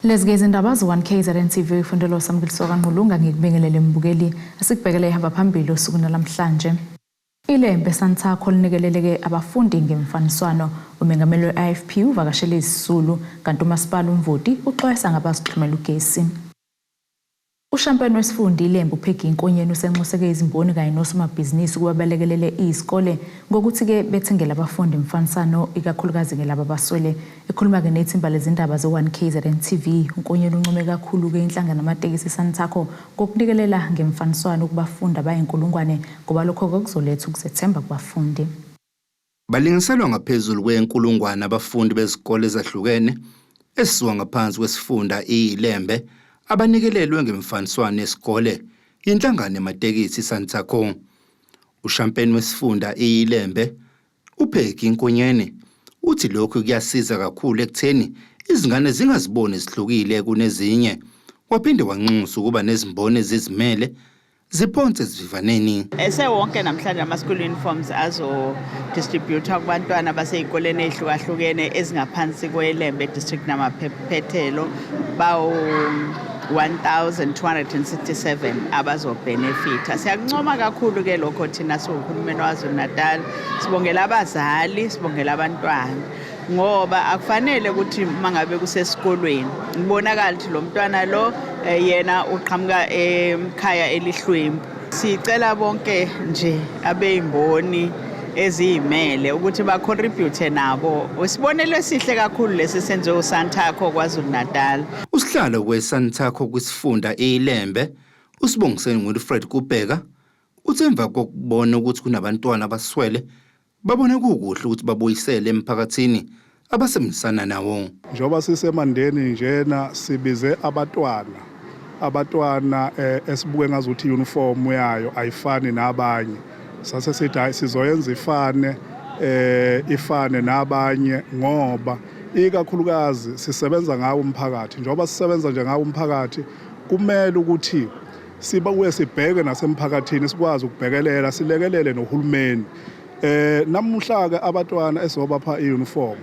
Lezi ke izindaba ze-1 KZN TV ufundelwa uSamukeliso kaNgqulunga. Ngikubingelele mbukeli, asikubhekele ihamba phambili osukwini lwanamhlanje. ILembe Santaco linikeleleke abafundi ngemfaniswano. Umengameli we-IFP uvakashele izisulu, kanti umasipala uMvoti uxwayisa ngabazixhumela ugesi. Ushampeni wesifunda iLembe uPeggy Nkonyeni usenxuseke izimboni kanye nosomabhizinisi ukuba balekelele izikole ngokuthi-ke bethengele abafundi imfanisano, ikakhulukazi-ke laba abaswele. Ekhuluma-ke nethimba lezindaba ze-1 KZN TV, uNkonyeni uncome kakhulu-ke inhlangano yamatekisi iSantaco ngokunikelela ngemfaniswano kubafundi abayinkulungwane, ngoba lokho-ke kuzoletha ukuzethemba kubafundi. Balinganiselwa ngaphezulu kwenkulungwane abafundi bezikole ezahlukene ezisuka ngaphansi kwesifunda iLembe abanikelelwe ngemfaniswano yesikole yinhlangano yamatekisi iSantaco. Ushampeni wesifunda iLembe uPeggy Nkonyeni uthi lokhu kuyasiza kakhulu ekutheni izingane zingaziboni zihlukile kunezinye. Waphinde wanxusa ukuba nezimboni ezizimele ziphonse esivivaneni. Esewonke namhlanje ama-school uniforms azo-distribute-wa kubantwana basey'koleni ey'hlukahlukene ezingaphansi kweLembe district namaphethelo, bawu 1267 abazobhenefitha. Siyakuncoma kakhulu-ke lokho thina siwuhulumeni waKwaZulu Natal. Sibongela abazali, sibongela abantwana, ngoba akufanele ukuthi uma ngabe kusesikolweni kubonakala ukuthi lo mntwana lo yena uqhamuka ekhaya elihlwempu. Sicela bonke nje abeyimboni eziyimele ukuthi ba-contribute nabo. Isibonelo esihle kakhulu lesi senziwe uSantaco KwaZulu Natal. Usihlalo weSantaco kwisifunda iLembe uSibongiseni Wilfred Kubheka uthi emva kokubona ukuthi kunabantwana abaswele, babone kukuhle ukuthi babuyisele emphakathini abasebenzisana nawo. Njengoba siseMandeni njena, sibize abantwana esibuke ngazuthi uniform yayo ayifani nabanye, sase sithi hayi, sizoyenza ifane nabanye, ngoba ikakhulukazi sisebenza ngawo umphakathi. Njengoba sisebenza nje ngawo umphakathi, kumele ukuthi sibuye sibheke nasemphakathini, sikwazi ukubhekelela, silekelele nohulumeni. Namuhla ke abantwana esizobapha iuniform,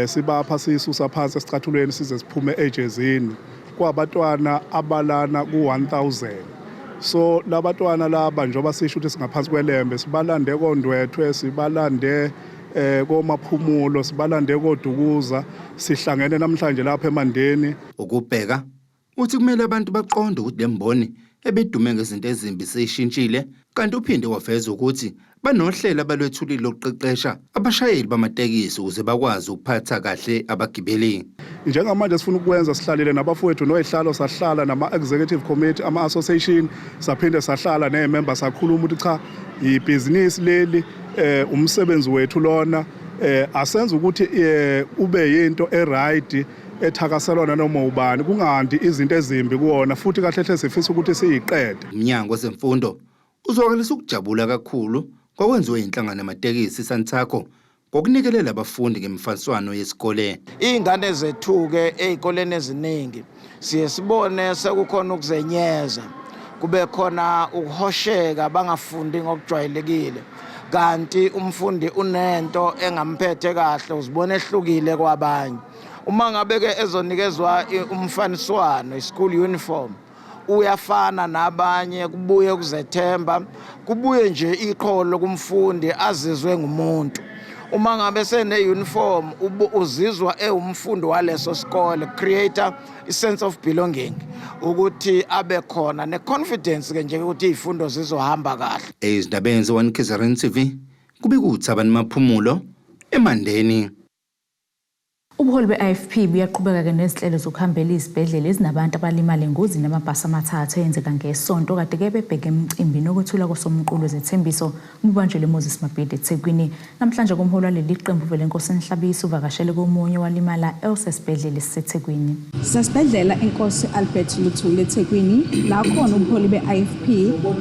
sibapha sisusa phansi esicathulweni size siphume ejezini, kwabatwana abalana ku-1000. So labatwana laba, njengoba sisho ukuthi singaphansi kweLembe, sibalande koNdwedwe, sibalande koMaphumulo, sibalande koDukuza, sihlangene namhlanje lapha eMandeni. Ukubheka uthi kumele abantu baqonde ukuthi le mboni ebedume ngezinto ezimbi seyishintshile, kanti uphinde waveza ukuthi banohlelo abalwethulile lokuqeqesha abashayeli bamatekisi ukuze bakwazi ukuphatha kahle abagibeli. Njengamanje sifuna ukwenza, sihlalile nabafowethu noyihlalo, sahlala nama-executive committee ama-association, saphinde sahlala ney'member, sakhuluma ukuthi cha, ibhizinisi leli, umsebenzi wethu lona, asenze ukuthi ube yinto e-right ethakaselwa nanoma ubani, kungandi izinto ezimbi kuwona, futhi kahle hle sifisa ukuthi siyiqede. Umnyango wezemfundo uzwakalisa ukujabula kakhulu ngokwenziwe inhlangano yamatekisi Santaco ngokunikelela abafundi ngemfaniswano yesikole. Iy'ngane zethu-ke ey'koleni eziningi siye sibone sekukhona ukuzenyeza, kube khona ukuhosheka, bangafundi ngokujwayelekile, kanti umfundi unento engamphethe kahle, uzibona ehlukile kwabanye. Uma ngabe-ke ezonikezwa umfaniswano, i-school uniform, uyafana nabanye, kubuye ukuzethemba, kubuye nje iqholo kumfundi, azizwe ngumuntu. Uma ngabe sene-uniform uzizwa ewumfundi waleso sikole, create i-sense of belonging, ukuthi abe khona ne-confidence ke nje ukuthi iy'fundo zizohamba kahle. Ezindabeni ze-1 KZN TV, kube kuThabani Maphumulo eMandeni. Ubuholi be-IFP buyaqhubeka-ke nezinhlelo zokuhambela izibhedlela ezinabantu abalimale engozini yamabhasi amathathu eyenzeka ngeSonto, kade-ke bebheke emcimbini wokwethulwa kosomqulu wezethembiso obubanjelwe eMoses Mabhida eThekwini. Namhlanje kumholi waleli qembu uVelenkosini Hlabisa uvakashele komunye walimala osesibhedlela esiseThekwini. Sesibhedlela Inkosi Albert Luthuli eThekwini, la khona ubuholi be-IFP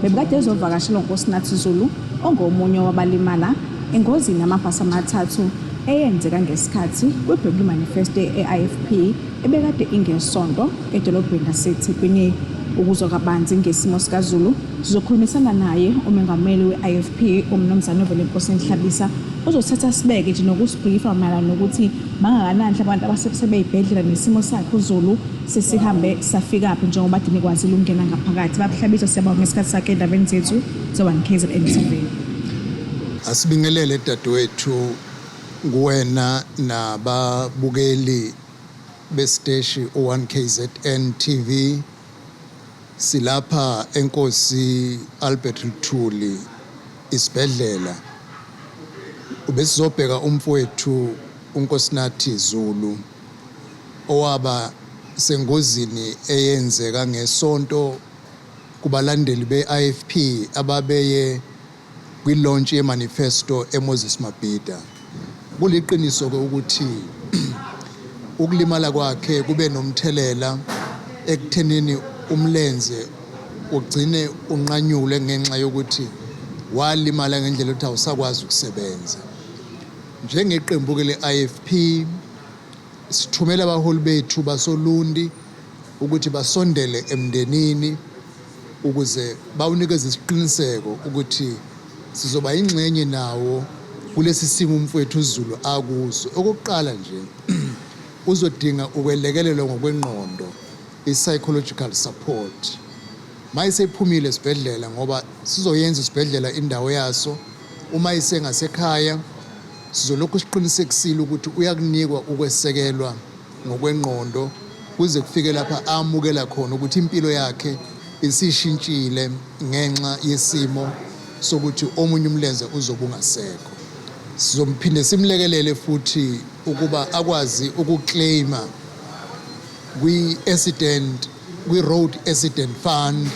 bebukade ezovakashela uNkosinathi Zulu ongomunye wabalimala engozini yamabhasi amathathu eyenzeka ngesikhathi kwebhekwe manifesto e-IFP ebekade ingeSonto edolobheni laseThekwini. Ukuzwa kabanzi ngesimo sikaZulu, sizokhulumisana naye umengameli we-IFP uMnumzane uVelenkosini Hlabisa, ozothatha sibeke nje nokusibriefa mayelana nokuthi bangakanani abantu abasebeyibhedlela nesimo sakhe uZulu sesihambe safikaphi njengoba kade nikwazile ukungena ngaphakathi. Baba Hlabisa, siyabonga ngesikhathi sakhe endabeni zethu ze-1 KZN TV. Asibingelele dadewethu, kuwena nababukeli besiteshi u-1 KZN TV. Silapha eNkosi Albert Luthuli isibhedlela, ubesizobheka umfowethu uNkosinathi Zulu owaba sengozini eyenzeka ngesonto kubalandeli be-IFP ababeye kwi-launch ye-manifesto eMoses Mabhida. Kuliqiniso ke ukuthi ukulimala kwakhe kube nomthelela ekuthenini umlenze ugcine unqanyulwe ngenxa yokuthi walimala ngendlela ukuthi awusakwazi ukusebenza. Njengeqembu ke le-IFP sithumela abaholi bethu basoLundi ukuthi basondele emndenini ukuze bawunikeze isiqiniseko ukuthi sizoba ingxenye nawo kulesi simo umfowethu uZulu akuso. Okokuqala nje, uzodinga ukwelekelelwa ngokwengqondo, i-psychological support, mayisephumile esibhedlela, ngoba sizoyenza isibhedlela indawo yaso. Uma isengasekhaya, sizolokhu siqinisekisile ukuthi uyakunikwa ukwesekelwa ngokwengqondo kuze kufike lapha amukela khona ukuthi impilo yakhe isishintshile ngenxa yesimo sokuthi omunye umlenze uzobe ungasekho. Sizomphinde simlekelele futhi ukuba akwazi ukuclaima kwi-accident, kwi-Road Accident Fund,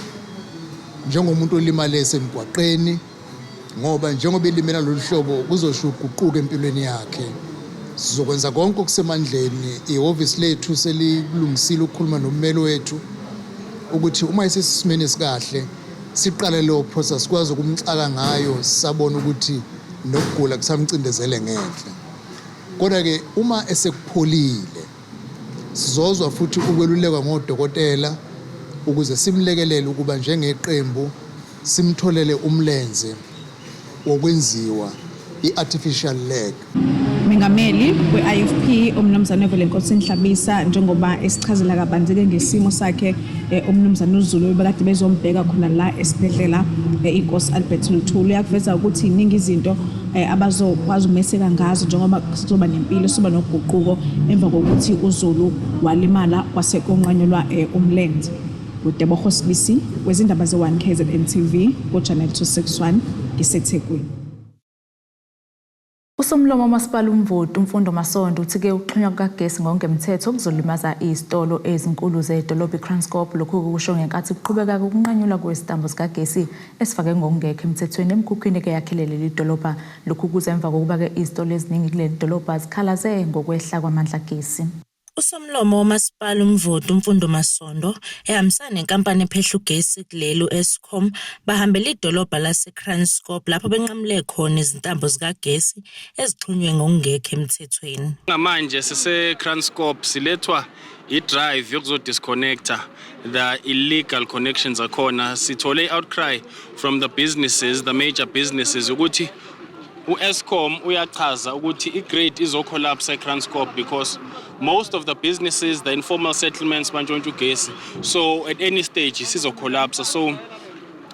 njengomuntu olimale esemgwaqeni, ngoba njengoba elimela lolu hlobo kuzosho uguquka empilweni yakhe. Sizokwenza konke okusemandleni. Ihhovisi lethu selikulungisile ukukhuluma nommeli wethu ukuthi uma esesimeni esikahle siqale leyo process, sikwazi ukumxaka ngayo sisabona ukuthi nokugula kusamcindezele ngenhla. Kodwa-ke uma esekupholile, sizozwa futhi ukwelulekwa ngodokotela ukuze simlekelele ukuba njengeqembu simtholele umlenze wokwenziwa, i-artificial leg. Mengameli we-IFP uMnumzane Velenkosini Hlabisa, njengoba esichazela kabanzi-ke ngesimo sakhe uMnumzane uZulu bekade bezombheka khona la esibhedlela iNkosi Albert Luthuli, uyakuveza ukuthi iningi izinto abazokwazi ukumeseka ngazo njengoba sizoba nempilo, sizoba noguquko emva kokuthi uZulu walimala kwase kunqanyulwa umlenze. UTebogo Sibisi wezindaba ze-1 KZN TV ku-Channel 261, ngiseThekwini. Usomlomo wamasipala uMvoti uMfundo Masondo uthi-ke ukuxhunywa kukagesi ngokungemthetho kuzolimaza izitolo ezinkulu zedolobha iKranskop. Lokhu kusho ngenkathi kuqhubeka ukunqanyulwa kwezitambo zikagesi esifake ngokungekho emthethweni emkhukhwini-ke yakhele leli dolobha. Lokhu kuza emva kokuba-ke izitolo eziningi kuleli dolobha zikhalaze ngokwehla kwamandla agesi. Usomlomo womasipala uMvoti uMfundo Masondo ehambisana nenkampani ephehla ugesi kuleli u-Eskom bahambela idolobha lase-Kranskop lapho benqamule khona izintambo zikagesi ezixhunywe ngokungekho emthethweni. Manje sise-Kranskop, silethwa i-drive yokuzodisconnecta the illegal connections akhona. Sithole i-outcry from the businesses, the major businesses, ukuthi u-Eskom uyachaza ukuthi i-grid izocollapse eKranskop because most of the businesses, the informal settlements, bantshontsha ugesi, so at any stage sizocollapse. So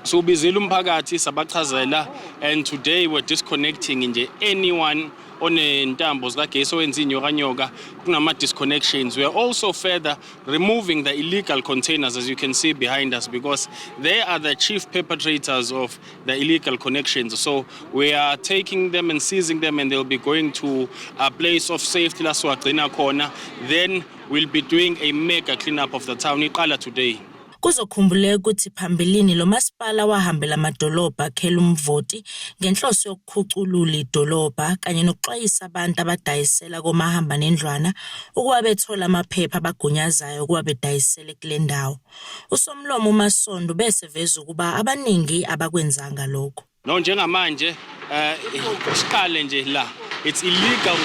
siwubizile umphakathi, sabachazela, and today we're disconnecting nje anyone onentambo zikagesi owenza inyokanyoka kunama-disconnections. We are also further removing the illegal containers, as you can see behind us, because they are the chief perpetrators of the illegal connections. So we are taking them and seizing them, and they'll be going to a place of safety la siwagcina khona. Then we'll be doing a mega cleanup of the town, iqala today. Kuzokhumbuleka ukuthi phambilini lo masipala wahambela amadolobha akhela uMvoti ngenhloso yokukhuculula idolobha kanye nokuxwayisa abantu abadayisela komahambanendlwana ukuba bethole amaphepha abagunyazayo ukuba bedayisele kule ndawo. Usomlomo uMasondo beseveza ukuba abaningi abakwenzanga lokho. No, njengamanje siqale nje la, it's illegal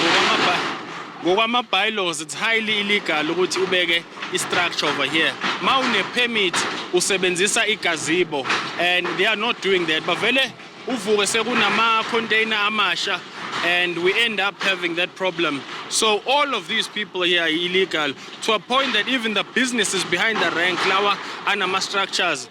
ngokwama bylaws, it's highly illegal ukuthi ubeke i-structure over here. Ma une permit Usebenzisa igazebo, and they are not doing that. Bavele uvuke sekunama container amasha, and we end up having that problem. So all of these people here are illegal, to a point that even the businesses behind the rank lawa anama structures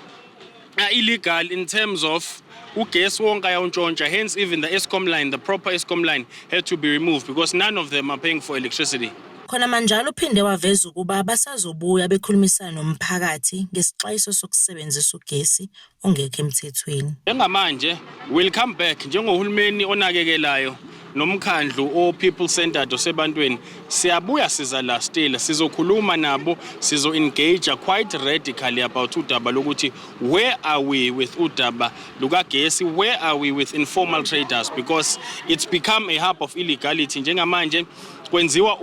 are illegal in terms of ugesi wonke ayawuntshontsha. Hence even the Eskom line, the proper Eskom line, had to be removed because none of them are paying for electricity. Khona manjalo uphinde waveza ukuba basazobuya bekhulumisana nomphakathi ngesixwayiso sokusebenzisa ugesi ongekho emthethweni. Njengamanje we'll come back njengohulumeni onakekelayo nomkhandlu o people centered osebantwini. Siyabuya, siza la, still sizokhuluma nabo, sizo engage quite radically about udaba lokuthi where are we with udaba lukagesi, where are we with informal traders, because it's become a hub of illegality. Njengamanje kwenziwa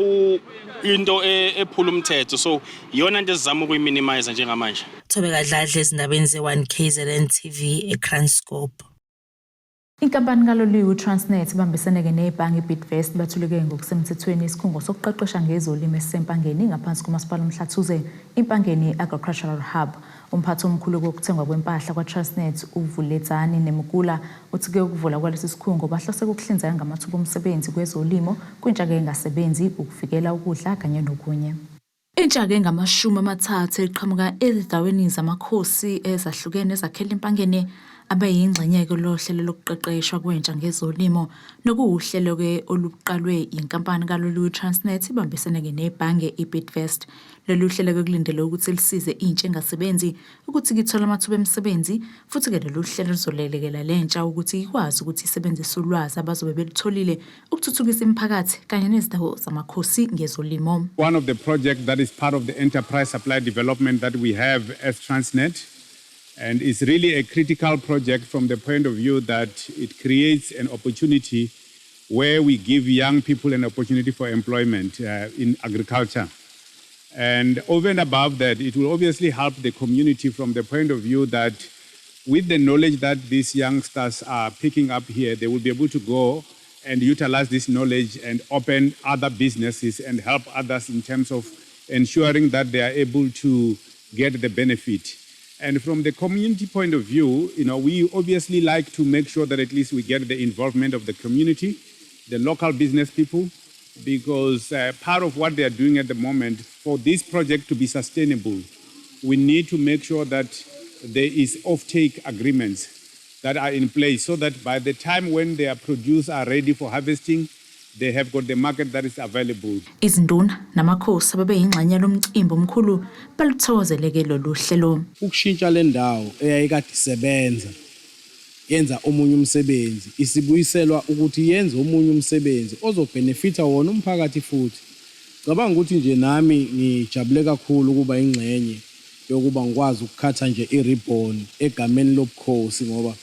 into ephula umthetho, so iyona into esizama ukuyiminimize njengamanje. Thobeka Dladla, ezindabeni ze-1 KZN TV, eKranskop. Inkampani kaloliwe uTransnet ibambisene-ke nebhange iBidvest bathuleke ngokusemthethweni isikhungo sokuqeqesha ngezolimo esiseMpangeni ngaphansi komasipala uMhlathuze, iMpangeni Agricultural Hub. Umphathi omkhulu kokuthengwa kwempahla kwaTransnet, uVuledzani Nemukula, uthi-ke ukuvula kwalesi sikhungo bahlose ukuhlinzeka ngamathuba omsebenzi kwezolimo kwintsha-ke engasebenzi, ukuvikela ukudla kanye nokunye. Intsha-ke engamashumi 30 eqhamuka ezindaweni zamakhosi ezahlukene ezakhela iMpangeni abeyingxenye-ke lohlelo lokuqeqeshwa kwentsha ngezolimo, nokuwuhlelo-ke oluqalwe yinkampani kaloliwe iTransnet ibambisene-ke nebhange iBidvest. Lolu hlelo-ke kulindelwe ukuthi lisize intsha engasebenzi ukuthi ithole amathuba emisebenzi, futhi-ke lolu hlelo luzolekelela lentsha ukuthi ikwazi ukuthi isebenzise ulwazi abazobe belutholile ukuthuthukisa imiphakathi kanye nezindawo zamakhosi ngezolimo. One of the projects that is part of the enterprise supply development that we have as Transnet, and it's really a critical project from the point of view that it creates an opportunity where we give young people an opportunity for employment in agriculture. And over and above that, it will obviously help the community from the point of view that with the knowledge that these youngsters are picking up here, they will be able to go and utilize this knowledge and open other businesses and help others in terms of ensuring that they are able to get the benefit. And from the community point of view, we obviously like to make sure that at least we get the involvement of the community, the local business people, because part of what they are doing at the moment, for this project to be sustainable, we need to make sure that there is offtake agreements that are in place so that by the time when their produce are ready for harvesting, they have got the market that is available. Izinduna namakhosi abebeyingxenye lomcimbi omkhulu baluthokozeleke lolu hlelo. Ukushintsha le ndawo eyayikade isebenza yenza omunye umsebenzi isibuyiselwa ukuthi yenze omunye umsebenzi ozobhenefitha wona umphakathi. Futhi cabanga ukuthi nje nami ngijabule kakhulu ukuba ingxenye yokuba ngikwazi ukukhatha nje i-ribbon egameni lobukhosi, ngoba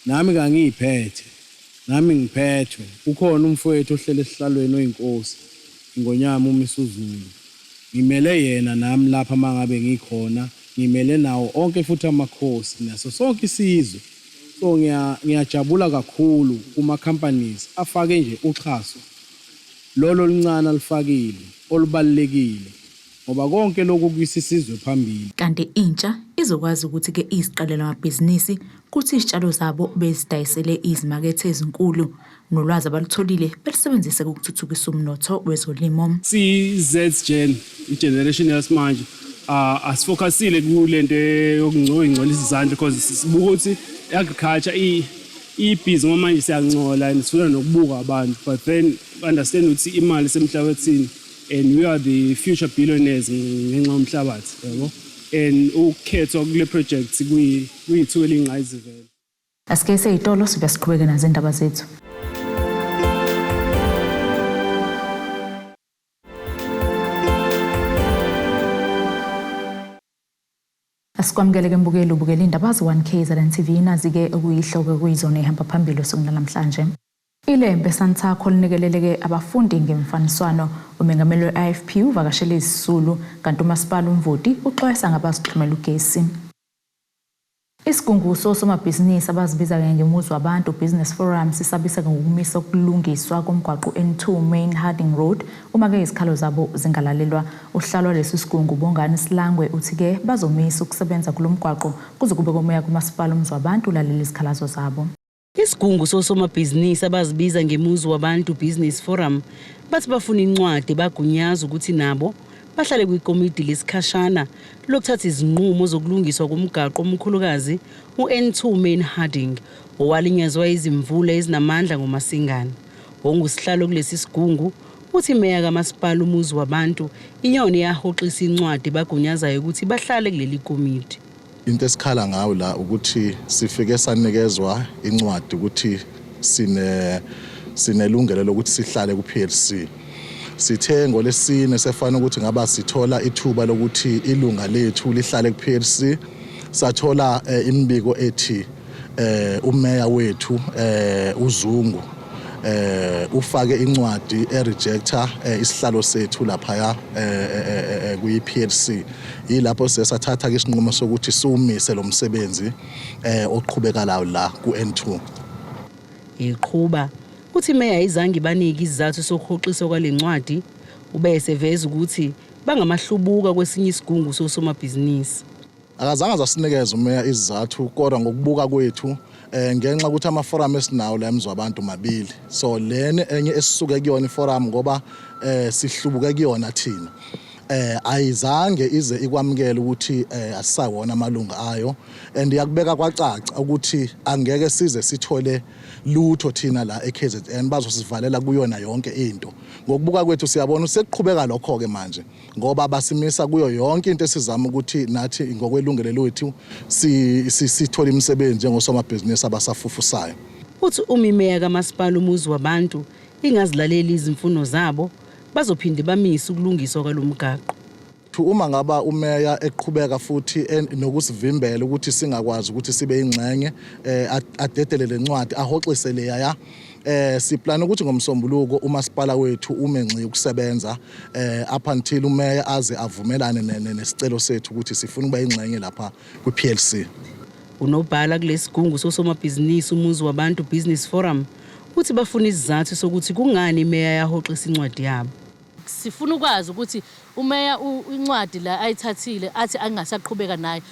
nami kangiyiphethe, nami ngiphethwe. Ukhona umfowethu ohlele esihlalweni oyinkosi iNgonyama uMisuzulu, ngimele yena nami lapha mangabe ngikhona, ngimele nawo onke futhi amakhosi naso sonke isizwe. So ngiyajabula kakhulu kuma companies afake nje uxhaso lolo oluncane alifakile olubalekile, ngoba konke lokhu kuyisa isizwe phambili. Kanti intsha izokwazi ukuthi-ke iziqalele amabhizinisi, kuthi izitshalo zabo bezidayisele izimakethe ezinkulu, nolwazi abalutholile belusebenzise ukuthuthukisa umnotho wezolimo. Si-Z Gen, i-generation yasimanje, asifocusile kulento yokungcolisa izandla, because sibuka ukuthi i-agriculture ibhizi ngoba manje siyangcola and sifuna nokubuka abantu, but then understand ukuthi imali isemhlabathini and we are the future billionaires ngenxa yomhlabathi, yabo, and ukukhethwa kule project kuyithuba eliyingqayizivele. Asike seyitolo, sibe siqhubeke nazo indaba zethu. Asikwamukele ke mbukeli, ubukela indaba ze-1 KZN TV. Nazi-ke okuyihloko kuyizona ehamba phambili osukwini namhlanje. Ilembe Santaco linikeleleke abafundi ngemfaniswano. Umengameli we-IFP uvakashele izisulu, kanti umasipala uMvoti uxwayisa ngabazixhumela ugesi. Isigungu sosomabhizinisi abazibiza ngeMuzi Wabantu Business Forum sisabisa ngokumisa ukulungiswa komgwaqo N2 Main Harding Road uma-ke izikhalo zabo zingalalelwa. Usihlalo walesi sigungu Bongani Silangwe uthi-ke bazomisa ukusebenza kulo mgwaqo kuze kube komoya kumasipala Umuzi Wabantu ulalela izikhalazo zabo. Isigungu sosomabhizinisi abazibiza ngeMuzi Wabantu Business Forum bathi bafuna incwadi bagunyaza ukuthi nabo bahlale kwikomidi lesikhashana lokuthatha izinqumo zokulungiswa komgaqo omkhulukazi u-N2 Main Harding owalinyazwa izimvula ezinamandla ngoMasingana. Ongusihlalo kulesi sigungu uthi imeya kamasipala Umuzi Wabantu iyona eyahoxisa incwadi bagunyazayo ukuthi bahlale kuleli komidi. Into esikhala ngayo la ukuthi sifike sanikezwa incwadi ukuthi sine sinelungelo lokuthi sihlale ku-PLC. Sithe ngolesine sefana ukuthi ngaba sithola ithuba lokuthi ilunga lethu lihlale ku-PLC, sathola imibiko ethi umeya wethu uZungu ufake incwadi e-rejecta isihlalo sethu laphaya kwi-PLC. Yilapho sesathatha ke isinqumo sokuthi siwumise lo msebenzi oqhubekalayo la ku-N2. Iqhuba uthi imeya ayizange ibanike isizathu sokuhoxiswa kwale ncwadi, ube eseveza ukuthi bangamahlubuka kwesinye isigungu sosomabhizinisi. Akazange azasinikeza umeya izizathu, kodwa ngokubuka kwethu ngenxa ukuthi ama-forum esinawo la eMzi Wabantu mabili, so lena enye esisuke kuyona i-forum ngoba sihlubuke kuyona thina, ayizange ize ikwamukele ukuthi asisawona amalungu ayo, and yakubeka kwacaca ukuthi angeke size sithole lutho thina la eKZN, bazosivalela kuyona yonke into. Ngokubuka kwethu siyabona sekuqhubeka lokho ke manje ngoba basimisa kuyo yonke into esizama ukuthi nathi ngokwelungelo lethu sithole imisebenzi njengosomabhizinisi abasafufusayo. Uthi uma imeya kamasipala Umuzi Wabantu ingazilaleli izimfuno zabo, bazophinde bamise ukulungiswa kwalo mgaqo. Uma ngaba umeya eqhubeka futhi nokusivimbela ukuthi singakwazi ukuthi sibe ingxenye, adedele lencwadi, ahoxise leyaya, siplana ukuthi ngomsombuluko umasipala wethu ume ngxi ukusebenza up until umeya aze avumelane nesicelo sethu ukuthi sifuna ukuba ingxenye lapha kwi-PLC. Unobhala kulesigungu sosomabhizinisi Umuzi Wabantu Business Forum uthi bafuna isizathu sokuthi kungani imeya yahoxisa incwadi yabo. Sifuna ukwazi ukuthi umeya incwadi la ayithathile athi angasaqhubeka naye,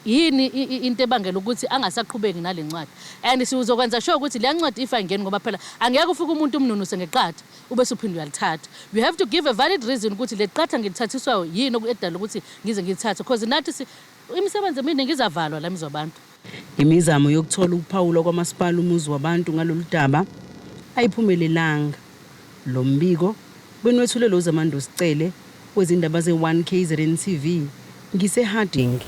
yini into ebangela ukuthi angasaqhubeki nale ncwadi, and sizokwenza sure ukuthi leya ncwadi if ayingeni, ngoba phela angeke ufike umuntu umnunuse ngeqatha ube uphinde uyalithatha. You have to give a valid reason ukuthi le qatha ngilithathiswa yini edala ukuthi ngize ngilithathe, because nathi imisebenzi eminingi izavalwa la eMzi Wabantu. Imizamo yokuthola ukuphawula kwamasipala Umuzi Wabantu ngalolu daba ayiphumelelanga. Lo mbiko benwethule lo Zamando Sicele wezindaba ze-1 KZN TV ngise-Harding.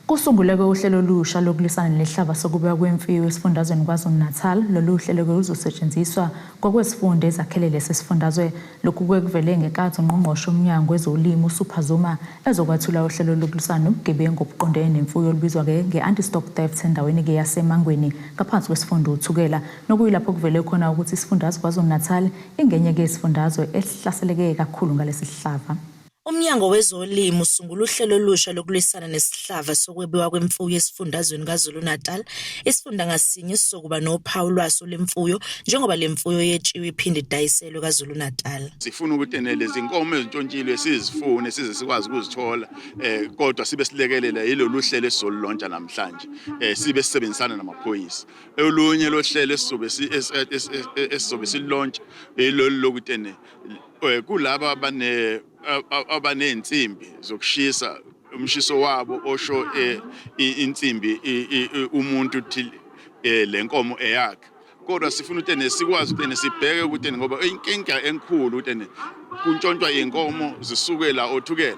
Kusunguleke uhlelo olusha lokulwisana nesihlava sokwebiwa kwemfuyo esifundazweni KwaZulu-Natal. Lolu hlelo-ke luzosetshenziswa ngokwezifunda ezakhele lesi sifundazwe. Lokhu kuvele ngenkathi ungqongqoshe umnyango wezolimo uSuper Zuma ezokwethula uhlelo lokulwisana nobugebengu obuqondene nemfuyo olubizwa-ke nge-anti-stock theft endaweni-ke yaseMangweni ngaphansi kwesifunda uThukela. Nokuyilapho kuvele khona ukuthi isifundazwe KwaZulu-Natal ingenye-ke isifundazwe esihlaseleke kakhulu ngalesi sihlava. Umnyango wezolimo usungula uhlelo olusha lokulwisana nesihlava sokwebiwa kwemfuyo esifundazweni KwaZulu-Natal. Isifunda ngasinye sizokuba nophawu lwaso lemfuyo njengoba le mfuyo yetshiwe iphinde idayiselwe KwaZulu-Natal. Sifuna ukuthi ene lezi nkomo ezintshontshile sizifune size sikwazi ukuzithola, kodwa sibe silekelela yilolu hlelo esizolulontsha namhlanje, sibe sisebenzisana namaphoyisa. Olunye lohlelo esizobe silontsha ilolu lokuthi ene kulaba abaney'nsimbi zokushisa umshiso wabo osho insimbi umuntu uthi le nkomo eyakhe, kodwa sifuna ukuthi ene sikwazi ukuthi ene sibheke ukuthi ene ngoba inkinga enkulu ukuthi ene kuntshontshwa iy'nkomo zisuke la oThukela,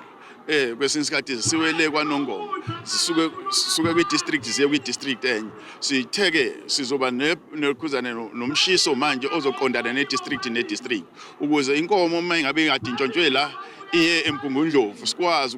kwesinye isikhathi zisiwele kwaNongoma, zisuke sisuke kwi-district ziye kwi-district enye. Sitheke sizoba nekhuzane nomshiso manje ozoqondana ne-district ne-district ukuze inkomo uma ingabe ingade intshontshwe la iye eMgungundlovu, sikwazi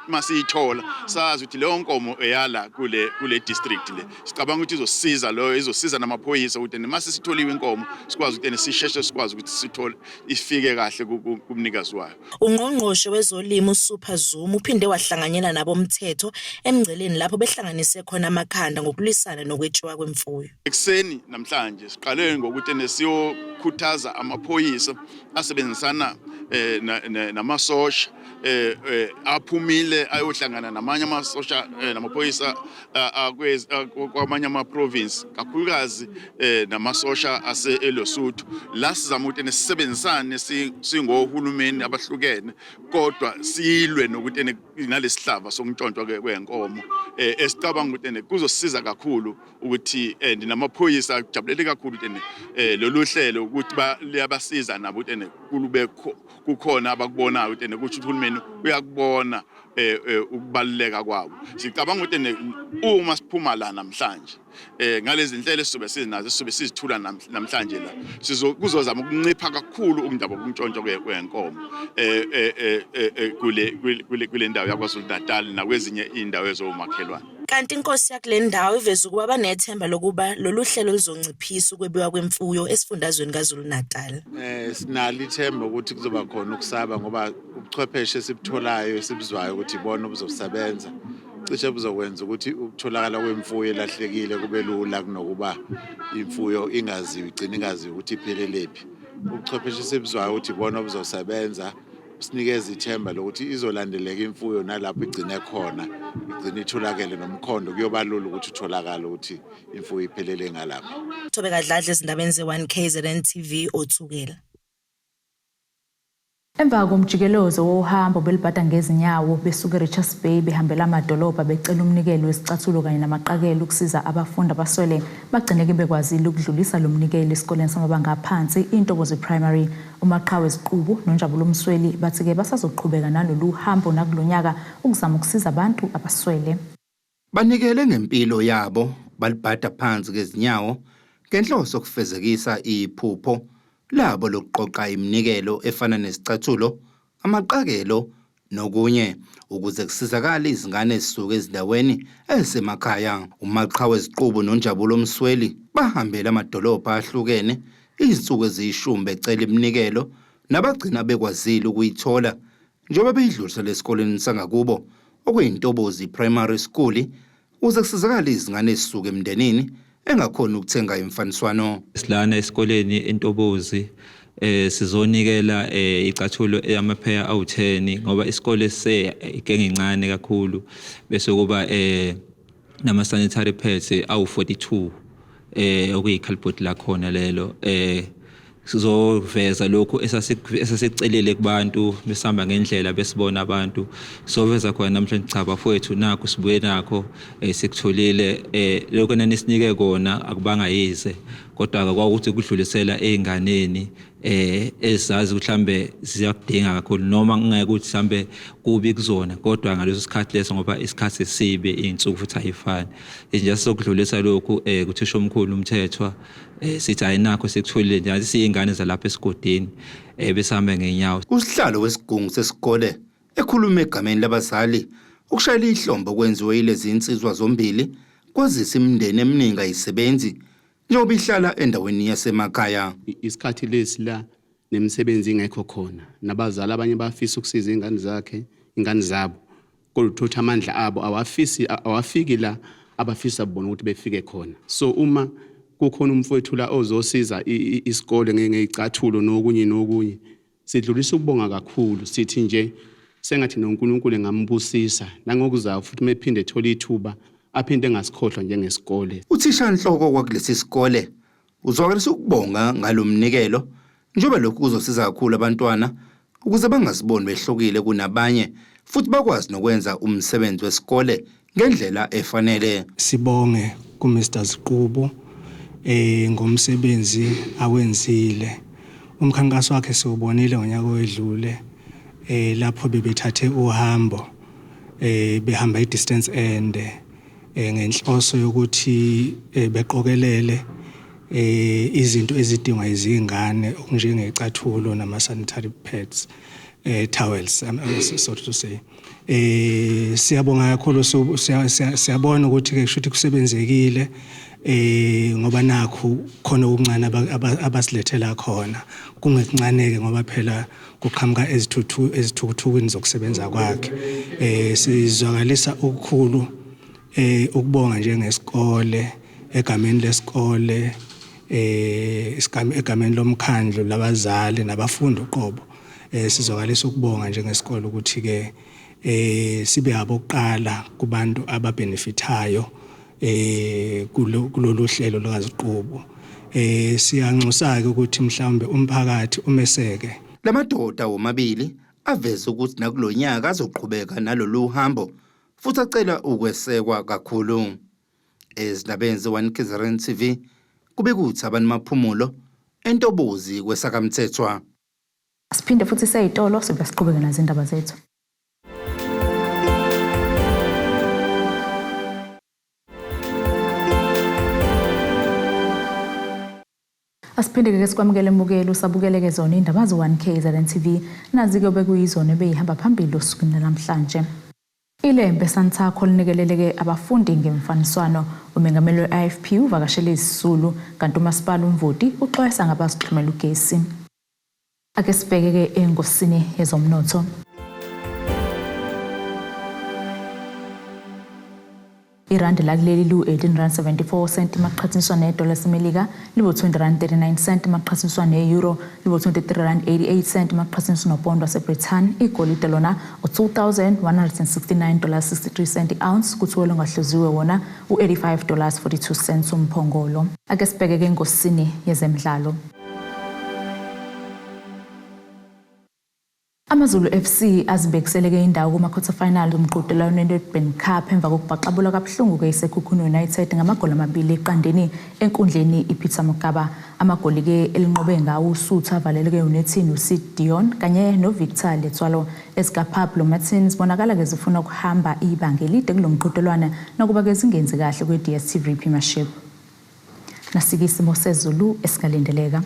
masiyithola sazi ukuthi leyo nkomo eyala kule district le. Sicabanga ukuthi izosiza loyo, izosiza namaphoyisa ukuthi mase sitholiwe inkomo sikwazi ukuthi sisheshe sikwazi ukuthi sithole ifike kahle kumnikazi wayo. Ungqongqoshe wezolimo uSuper Zuma uphinde wahlanganyela nabomthetho emngceleni lapho behlanganise khona amakhanda ngokulwisana nokwetshiwa kwemfuyo. Ekuseni namhlanje siqale ngokuthi siyokhuthaza amaphoyisa asebenzisana namasosha aphumile ayohlangana namanye amasosha namaphoyisa kwamanye ama-province, kakhulukazi namasosha ase eLesotho. La sizama ukuthi sisebenzisane singohulumeni abahlukene, kodwa silwe nokuthi nalesihlava sokuntshontshwa kwenkomo, esicabanga ukuthi kuzosiza kakhulu ukuthi namaphoyisa ajabulele kakhulu ukuthi lolu hlelo ukuthi liyabasiza nabo ukuthi kulube kukhona abakubonayo ukuthi kusho uhulumeni uyakubona ukubaluleka kwabo. Sicabanga ukuthi uma siphuma la namhlanje ngalezi inhlelo esizobe sinazo sizobe sizithula namhlanje la, kuzozama ukuncipha kakhulu ukundaba kokuntshontshwa kwenkomo kule ndawo yaKwaZulu Natal nakwezinye indawo ezomakhelwane. Kanti inkosi yakule ndawo iveza ukuba banethemba lokuba lolu hlelo luzonciphisa ukwebiwa kwemfuyo esifundazweni KwaZulu Natal. Sinalo ithemba ukuthi kuzoba khona ukusaba, ngoba ubuchwepheshe esibutholayo esibuzwayo ukuthi ibona obuzosebenza cishe buzokwenza ukuthi ukutholakala kwemfuyo elahlekile kube lula kunokuba imfuyo ingaziwe, igcine ingaziwe ukuthi iphelele phi. Ubuchwepheshe esibuzwayo ukuthi ibona obuzosebenza sinikeza ithemba lokuthi izolandeleka imfuyo nalapho igcine khona, igcine itholakele, nomkhondo kuyoba lula ukuthi utholakale ukuthi imfuyo iphelele ngalapho. Thobeka Dladla ezindabeni ze-1 KZN TV, oThukela. Emva komjikelezo wohambo belibhada ngezinyawo besuka eRichards Bay behambela amadolobha becela umnikelo wesicathulo kanye namaqakelo ukusiza abafundi abaswele, bagcineke bekwazile ukudlulisa lo mnikelo esikoleni samabanga aphansi iNtobozi Primary. UMaqhawe Ziqubu noNjabulo Msweli bathi-ke basazoqhubeka nalolu hambo nakulo nyaka ukuzama ukusiza abantu abaswele. Banikele ngempilo yabo balibhada phansi ngezinyawo ngenhloso yokufezekisa iphupho labo lokuqoqa iminikelo efana nesicathulo, amaqakelo nokunye ukuze kusizakale izingane ezisuka ezindaweni ezisemakhaya. UMaqhawe Ziqubu noNjabulo Msweli bahambela amadolobha ahlukene izinsuku eziyishumi becela iminikelo nabagcina bekwazile ukuyithola njengoba beyidlulisela esikoleni sangakubo okuyiNtobozi Primary School ukuze kusizakale izingane ezisuka emndenini engakhoni ukuthenga imfaniswano. Silana esikoleni eNtobozi, sizonikela icathulo eyamapheya awu10 ngoba isikole se igenge incane kakhulu, bese kuba nama sanitary pads awu42 okuyi-cardboard lakhona lelo. Sizoveza lokhu esasicelile kubantu besihamba ngendlela besibona abantu, soveza khona namhlanje. Cha bafowethu, nakho sibuye nakho, sikutholile lokho nanisinike kona, akubanga yize, kodwa kwakuthi kudlulisela ey'nganeni ezazi mhlambe ziyakudinga kakhulu, noma kungeke ukuthi mhlambe kubi kuzona, kodwa ngaleso sikhathi leso, ngoba isikhathi sibi, iy'nsuku futhi ayifani nje. Sokudlulisa lokhu kuthisha omkhulu uMthethwa, sithi ayinakho sikutholile nje, siyingane zalapha esigodini besihamba ngenyawo. Usihlalo wesigungu sesikole ekhuluma egameni labazali ukushayela ihlombe okwenziwe yilezi insizwa zombili, kwazisa imindeni eminingi ayisebenzi njengoba ihlala endaweni yasemakhaya. Isikhathi lesi la nemisebenzi ingekho khona, nabazali abanye bafisa ukusiza ingane zakhe, ingane zabo, kodwa uthola amandla abo awafisi, awafiki la abafisa bona ukuthi befike khona. So uma kukhona umfowethu la ozosiza isikole ngey'cathulo nokunye nokunye, sidlulisa ukubonga kakhulu, sithi nje sengathi noNkulunkulu engambusisa nangokuzayo futhi mephinde ethola ithuba aphinde engasikhohlwa njengesikole. Uthisha-nhloko wakulesi sikole uzwakalisa ukubonga ngalo mnikelo njengoba lokhu kuzosiza kakhulu abantwana ukuze bangaziboni behlukile kunabanye futhi bakwazi nokwenza umsebenzi wesikole ngendlela efanele. Sibonge ku-Mr Ziqubu ngomsebenzi awenzile. Umkhankaso wakhe siwubonile ngonyaka owedlule lapho bebethathe uhambo behamba i-distance ende ngenhloso yokuthi beqokelele izinto ezidingwa izingane okunjengecathulo nama sanitary pads. towels, so to say. Siyabonga kakhulu, siyabona ukuthi ke kushuthi kusebenzekile, ngoba nakhu khona okuncane abasilethela khona, kungekuncaneke ngoba phela kuqhamuka ezithukuthukwini zokusebenza kwakhe. Sizwakalisa okukhulu ukubonga njengesikole, egameni lesikole, egameni lomkhandlu labazali nabafundi uqobo. Sizwakalisa ukubonga njengesikole ukuthi ke sibe abokuqala kubantu ababenefithayo kulolu hlelo lukaZiqubu. Siyanxusa ke ukuthi mhlawumbe umphakathi umeseke. Lamadoda womabili aveze ukuthi nakulonyaka azoqhubeka nalolu hambo futhi acela ukwesekwa kakhulu. Ezindabeni ze-1 KZN TV kube kuthi abantu Maphumulo entobozi kwesakamthethwa. Siphinde futhi seyitolo sibe siqhubeke nazo indaba zethu. Asiphinde-ke sikwamukele emukelo usabukeleke zona indaba ze-1 KZN TV, nazi-ke obekuyizona ebeyihamba phambili osukwini namhlanje. Ilembe Santaco linikeleleke abafundi ngemfaniswano. Umengameli we-IFP uvakashele izisulu, kanti umasipala uMvoti uxwayisa ngabazixhumela ugesi. Ake sibheke-ke engosini yezomnotho. Irandi lakuleli liwu-18 rand 74 cent maqhathaniswa nedola laseMelika, liwu-20 rand 39 cent maqhathaniswa ne-euro, liwu-23 rand 88 cent maqhathaniswa nopondo waseBrithani. Igolide lona u-$2,169.63 i-ounce, kuthiwa olungahluziwe wona u-$85.42 umphongolo. Ake sibheke-ke engosini yezemidlalo. AmaZulu FC azibekiseleke indawo kuma-quarter final umqhudelwano weNedbank Cup emva kokubhaxabulwa kabuhlungu-ke iSekhukhune United ngamagoli 2-0 enkundleni iPeter Mokaba. Amagoli-ke elinqobe ngawo uSuthu avaleleke unethini uSid Dion kanye noVictor Letsoalo. EzikaPablo Martin zibonakala-ke zifuna ukuhamba ibanga elide kulo mqhudelwano nakuba-ke zingenzi kahle kwi-DStv Premiership. Nasike isimo sezulu esingalindeleka.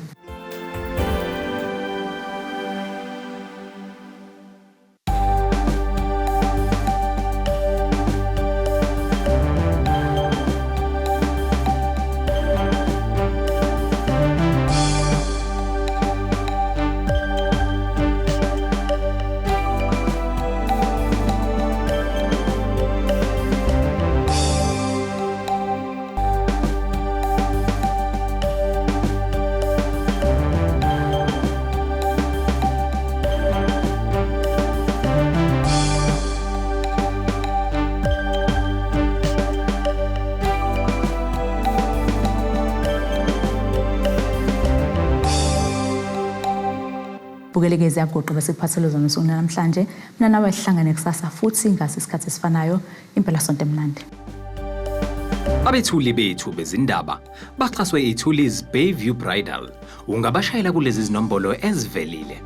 Bukeleke ziyagoqa bese kuphathele zona usuku namhlanje. Mina nawe sihlangane kusasa futhi ngasi isikhathi esifanayo. Impela sonto emnandi. Abethuli bethu bezindaba baxhaswe iThulis Bayview Bridal. Ungabashayela kulezi zinombolo ezivelile.